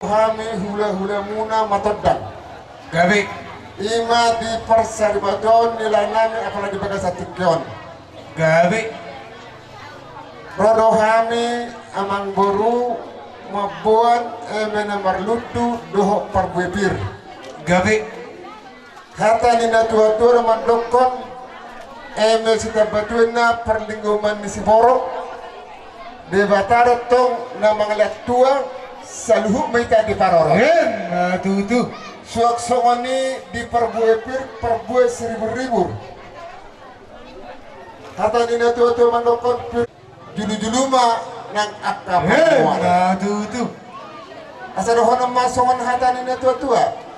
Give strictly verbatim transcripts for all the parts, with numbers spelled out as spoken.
Hami hula-hulamuna Matondang. Gabe. I ma di parsarimaton ni laenami apala di bagasan tingki on. Gabe. Ro do hami amangboru mamboan eme na marlundu dohot parbue pir. Gabe. Hata ni natua-tua do mandokkon, eme sitamba tuan na parlinggoman ni siborok, Debata do tong na mangalehon tua, saluhut ma hita diparorot. Emma tutu. Suang songon i di parbue pir, parbue siribur-ribur. Hata ni natua-tua mandokkon pir. Julu-julu ma nang angka pangomoan. Emma tutu. Asa dohonon ma songon hata ni natua-tua.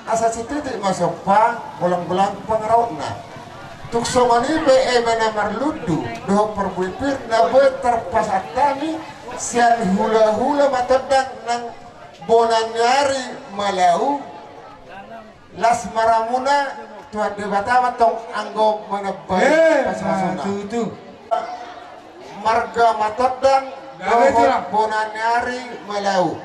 Asa sititik ma sompa, golang-golang pangarahutna. Tung songon i pe eme na marlundu dohot parbue pir na boi tarpasahat hami sian hula-hula Matondang nang bona ni ari Malau. Las ma ramuna, Tuhan Debata ma tong anggo manambai. Emma pasu-pasuna. Tutu. Marga Matondang. Gabe dohot tulang. Bona ni ari Malau.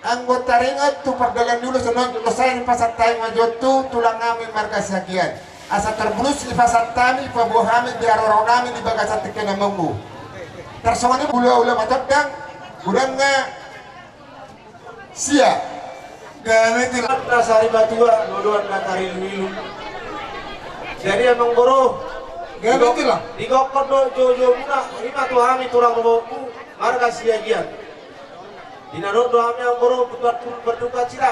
Anggo taringot tu pardalan ni ulos, songon i dohot sai dipasahat hami ma jo tu tulang nami marga Siagian. Asa tarbulus dipasahat hami, paboa hami di haroro nami di bagasan tingki na manggu. Tarsongon i hula-hula Matondang, godang na sia. Gabe tulang. Na sarimatua, loloan na tarilu-ilu. Jadi amangboru. Gabe tulang. Digokkon do joujou muna, i ma tu hami tulang rorobotmu, marga Siagian. Di na ro do hami amangboru, butuan pun berduka cita.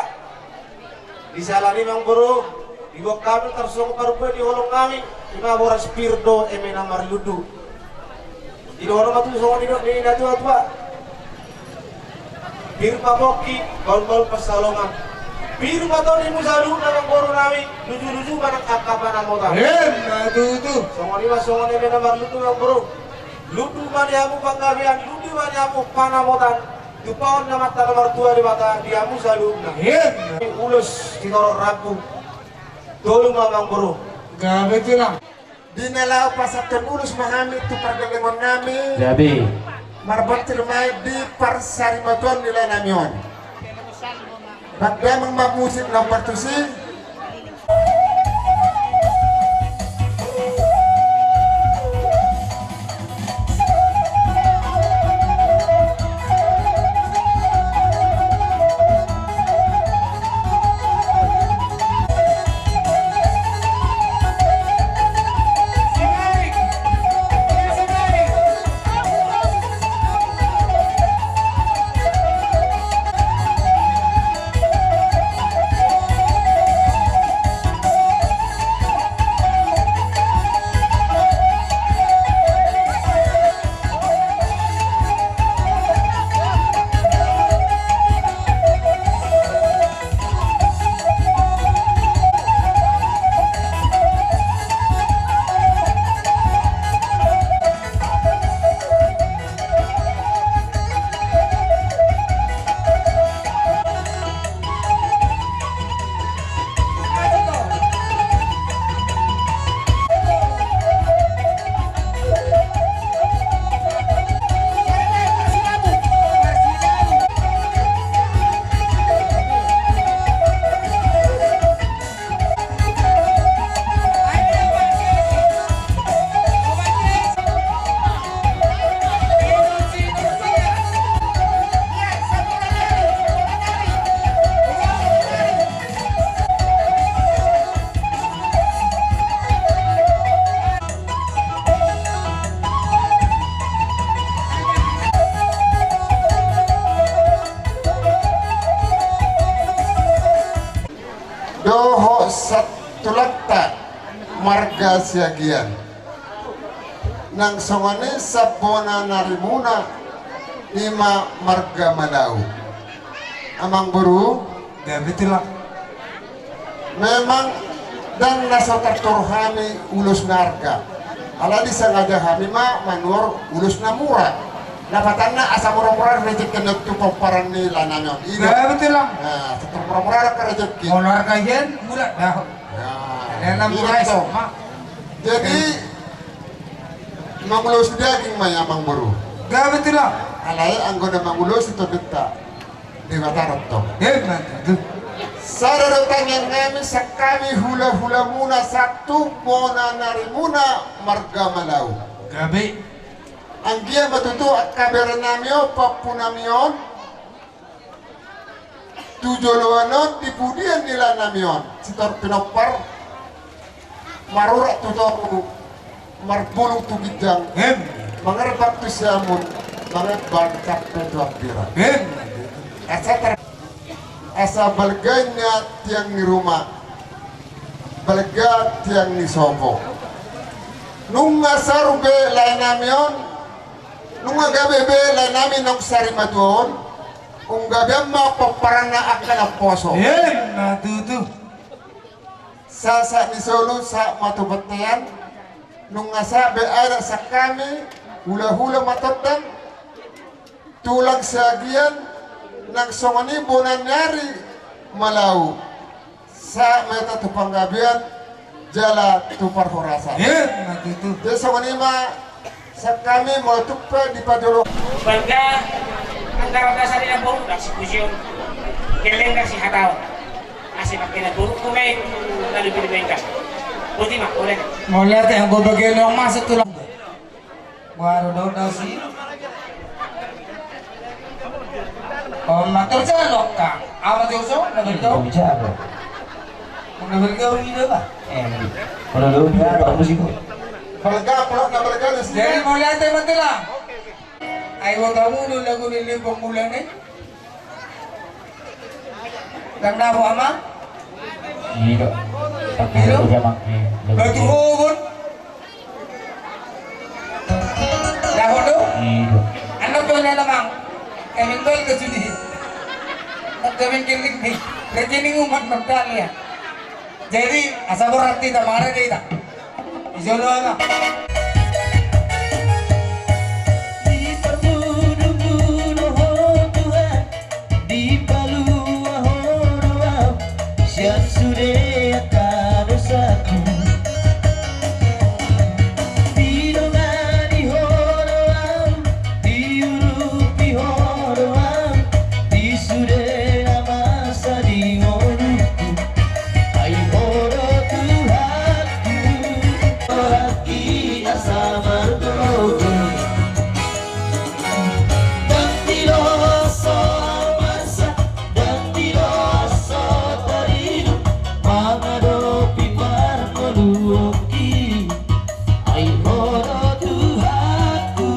Di siala ni i amangboru, diboan hami tarsongon parbue ni holong nami, i ma boras pir do eme na marlundu. Didohonon ma tutu songon nidok ni natua-tua. Pir ma pongki, bahul-bahul pansalongan. Pir ma tondimuna saluhutna amangboru nami, luju-luju ma nang angka panamotan. Emma tutu. Songon i ma songon eme na marlundu amangboru. Lundu ma di hamu panggabean, lundu ma di hamu panamotan. Tupahon ni Amanta na martua Debata di hamu saluhutna. Emma. Ulos sitorop rambu. Tolu ma amangboru. Gabe tulang. Di na laho pasahathon ulos ma hami tu pargellengon nami. Gabe. Marbontir ma i di parsarimaton ni lae nami on. Bahen damang ma musik na partusi. Dohot satulangta marga Siagian. Nang songon i sambona na rimuna i ma marga Malau. Amangboru. Gabe tulang. Memang ndang na so tartoru hami ulos na arga. Alai disengaja hami ma manuhor ulos na mura. Lapatanna asa mura-mura rejeki na tu pomparan ni lae nami on. Ido. Gabe tulang. Nah, asa mura-mura rejeki. Molo arga i mura, dah. Nah, ido mura i do. Jadi, mangulosi daging ma i amangboru. Gabe tulang. Alai anggo na mangulosi tondinta. Debata do tong. Emma tutu. Sada do tangiang nami, sian hami hula-hulamuna, sahat tu bona narimuna marga Malau. Gabe. Anggiat ma tutu angka bere nami on, pahompu nami on, tu joloan on, di pudian ni lae nami on, Sitorop Pinompar, marurat tu toru, marbulung tu ginjang, em, mangerbang tu siamun, mangemban sampe tu hambirang. Em. Asa ter-, asa balga ninna tiang ni ruma, balga tiang ni sopo. Nunga saur be lae nami on, nunga gabe be lae nami naung sarimatua on, umgabean ma pomparanna angka naposo. Emma tutu. Sahat-sahat ni solu, sahat ma tu bontean, nunga sahat be adat sian hami, hula-hula matondang, tulang Siagian, nang songon i bona ni ari Malau. Sahat ma hita tu panggabean, jala tu parhorasan. Emma tutu. Jadi songon i ma, sian hami molo tung pe dipajolo. Balga anggaran dasar ni namboru, dang sipujion, gelleng dang sihataon. Asa pangke namboru, tu ma i tu na lobi ni bengkel. Boti ma, boleh. Mauliate, anggo bagian naung masuk tulang. Baru do dasi. Oh, matur jalo, Kang. Apa tuh, so? Na bergaul? Jalo. Na bergaul gitu, Pak? Eh, kalau lu biar apa sih, kok? Balga, balga, balga, dasi. Jadi, mauliate ma tulang. Ai, boto hamu do lagu ni Limbong Bulan i. Ndang dapot, Amang? Ido. Ido? Batu hobon. Dapot do? Ido. Anda boleh, Amang. Kami balik ke sini. Kami kirim nih. Rekening umat Magdalena. Jadi, asa berarti tak marah deh, tak? Ijo do, Amang. Diparpudunmu do ho Tuhan, dipalua ho do au sian sude angka dosaku. Didongani ho do au, diurupi ho do au, di sude na masa di ngolungku. Ai ho do Tuhanku, rohangki asa margogo. Ndang diloas ho marsak, ndang diloas ho tarinum, mangadopi parngoluonki. Ai ho do Tuhanku.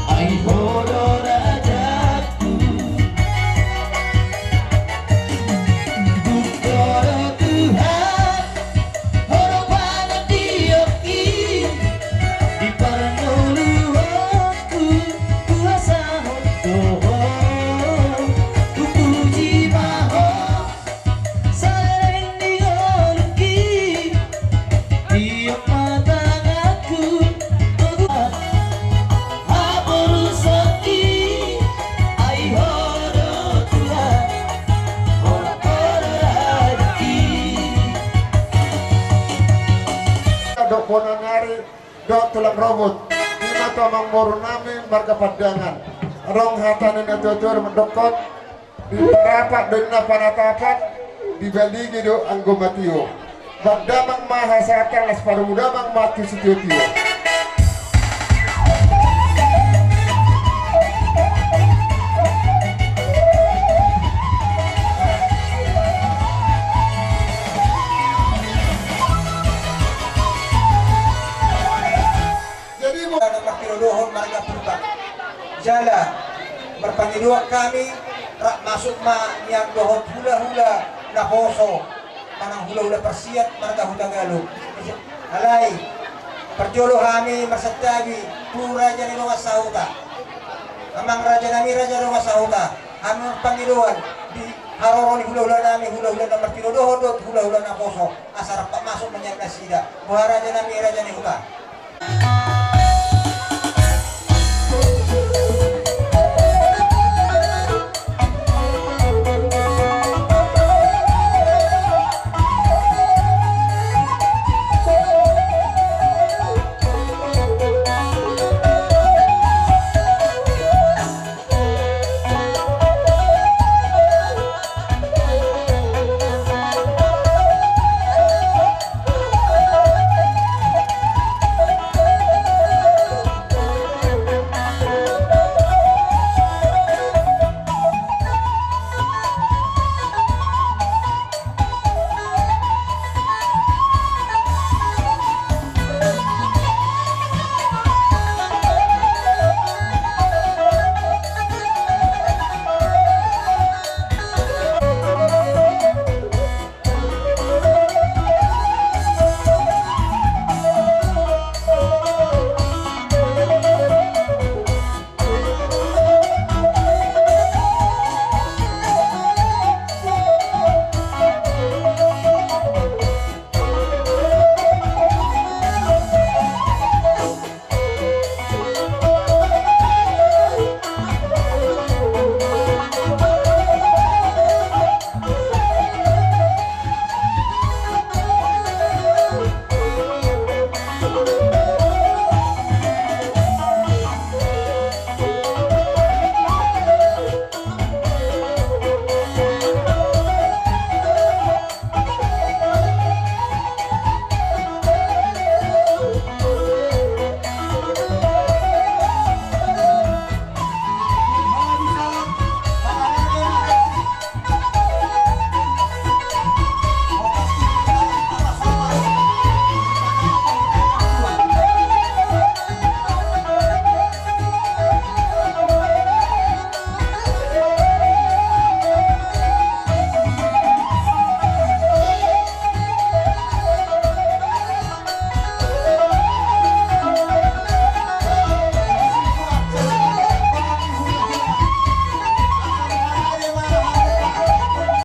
Ai ho do rajaku. Tung ho do Tuhan, ho do panantionki. Di parngoluonku, huasahon do ho. Hupuji ma ho. Saleleng ni ngolungki, tiop ma tanganku, togu haporusangki, ai ho do Tuhan, ho do rajangki. Dohot bona ni ari, dohot tulang rorobot, ima tu amangboru nami marga Pandangan. Adong hata ni natuatua mandokkon, di parapat do inna panatapan, di baligi do anggo matio. Bahen damang ma hasahatan, las padomu damang ma tu sitiotio. Jadi, mo-, na martinodohon marga Purba. Jala marpangidoan hami, rap masuk ma nian dohot hulahula naposo, manang hulahula parsiat marga Hutagalung. Alai, parjolo hami marsantabi tu raja ni dongan sahuta. Amang raja nami, raja dongan sahuta. Hami marpangidoan di haroro ni hulahula nami, hulahula na martinodohon dohot hulahula naposo. Asa rap masuk ma nian nasida. Boha raja nami, raja ni huta.